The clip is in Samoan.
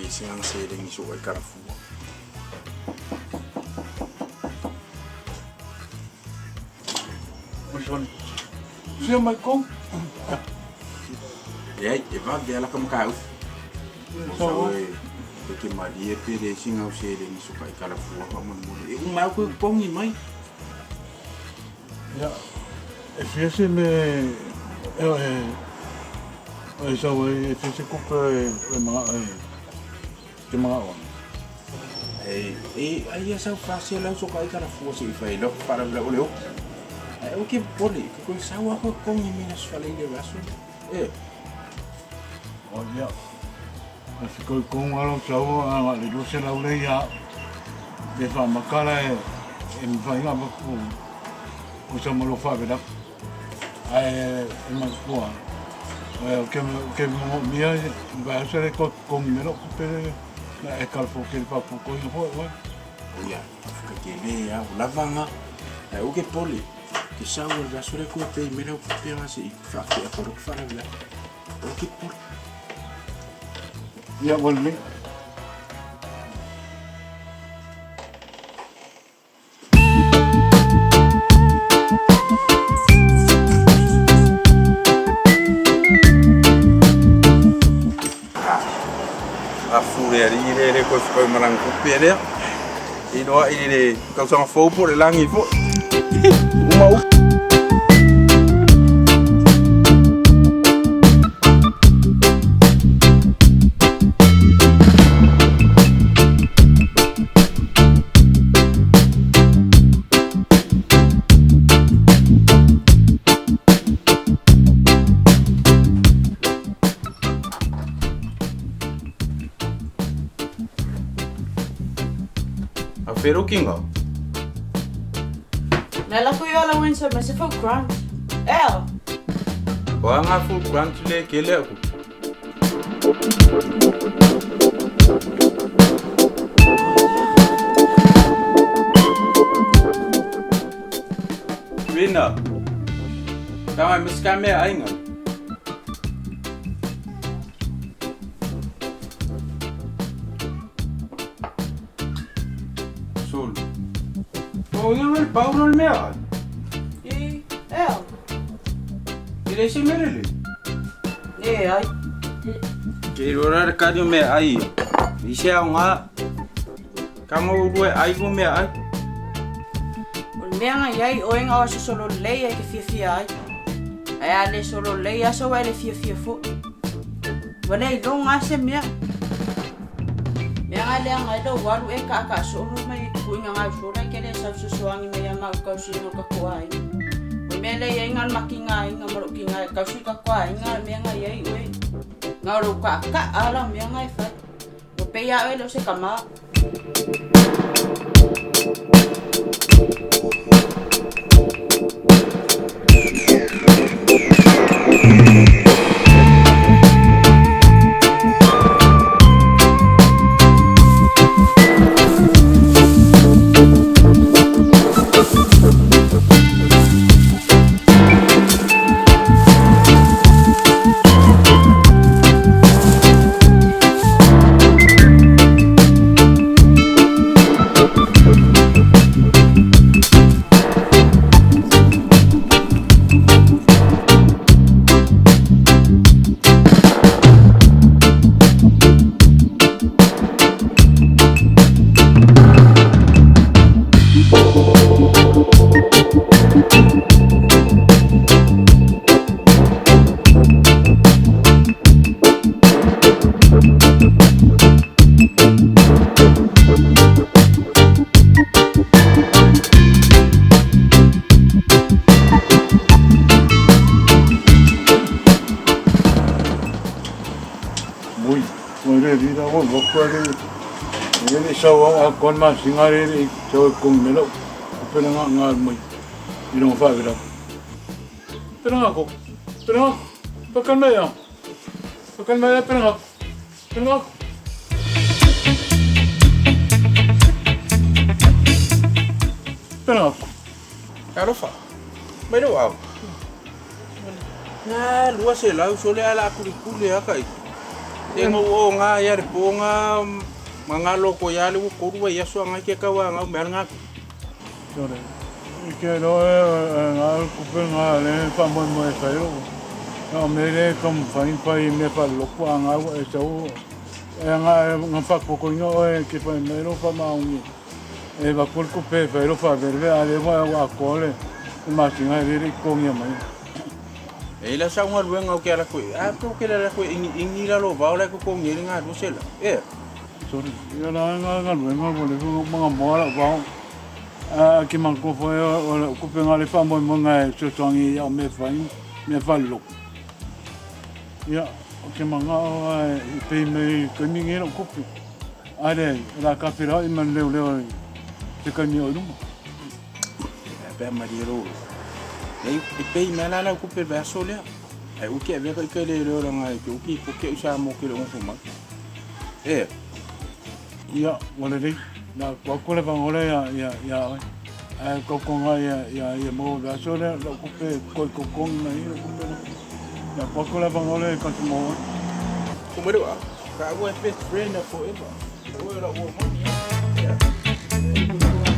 le se aga seleni so ai kalafua. Sia mai kou. Leai, e vave ala ka mataupu. Sau e e te malie pe le isi gau seleni so kai kalafua faamolemole. E uma au koe totogi mai. Ia, e fia se mea e, e, e sau ai, e fia se kupe e, e, e, te manao ai. E, e, ai ia sau 400 so kai kalafua se i fai lok faalavelave o le oki. Ae aua ke popole, ke koe sau lava koe totogi mai le Aso Faraile o le aso lea. E. O ia, o se koukouga lau sau a le 200 lea ia au. Pe faamaka la e mafai ona avatu kusa ma lou faavelavu. Ae e manatua lava, ke manaomia i le vaiaso lea e toe totogi mai lau tupe lea na e kalafua tele faaputuina foi oe. O ia, faafetai tele lava, ua lava na. Ae aua ke popole, ke sau i le vaiaso lea toe pay mai lau tupe na se i faatea atu ai lou faalavelave. Aua ke popole. Ia, ua lelei. Afu le alii lea le koe whakau ma lana kupe lea. Inoa i le tausaga fou po o le lagi foi. Uma upu. A whero ki ngau. Na la kui ala win sa ma se full grant. El. O a ngā full grant le ke le aku. Rina. Tama me ska mea ainga. Solo. O ia le pau le mea. E, el. E le se mere le. E ai. Ke rora le kani o mea ai. I se ao ngā. Ka ngau rua ai mo mea ai. O le mea nga iai oe nga o aso solo lelei ai ke fiafia ai. Ae a le solo lelei aso ua e le fiafia foi. Ua le iloga a se mea. Mea nga leaga ai lou alu e kaakaa solo mai tuuina nga usola i ke le sau sosoagi mai ia mau kausiga o kako aiga. O le mea lea iai nga le makiga aiga ma lou kiga e kausi kako aiga le mea nga iai oe nga o lou kaakaa la mea nga e fai. Ua pei a oe le o se kama. Mui, ua le lila ua loku ale e le sau a kon ma singa le le sau e kong melo o pena nga nga mai i longa whaavela. Pena nga ko, pena nga ko, pakan mai a, pakan mai a pena nga ko, pena nga ko. Pena nga ko. Talofa, mai lou ao. Na 200 sole ala kulikuli aka i. E ngau o ngā ia le po ngā ma ngā loko ia le ua koru ai aso ngai ke kawa ngau mea ngā. Sore. I ke roa e ngā kupe ngā le whamoemoe e whai roko. Nā o me le ka whai whai me wha loko a ngā e sau e ngā ngā whakoko inga o e ke whai mai ro wha maungi. E wa kore kupe e whai ro wha vereve a le wa wa kore e masinga e rere i kongia mai. E ila sa unga luenga o ke ala koe. A ko ke la koe ingi ingi la lo vao la ko ko ngeri ngā dusela. E. Sorry. Ia la ngā ngā luenga mo le mga moa la vao. A ki mang ko foi o le kupe ngā le wha moi mo ngā e sosoangi ia o me whai me wha loko. Ia o ke manga o e pei me kaimi ngi ro kupe. Are la ka pira i man leo leo te kaimi o luma. E pea marie ro. Nei e pei me la la kupe ve aso lea. E uki e veka i ke le leo ranga e ke uki po ke usa mo ke le ngofo mai. E. Ia, ua lelei. Na kua kule whangole ia, ia, ia oe. Ae kokonga ia, ia, ia mo le aso lea, lau kupe koi kokongi mai ia kupe na. Ia kua kule whangole ka te mo oe. Ko mai a, ka ua best friend forever. Ua la ua moni. Yeah.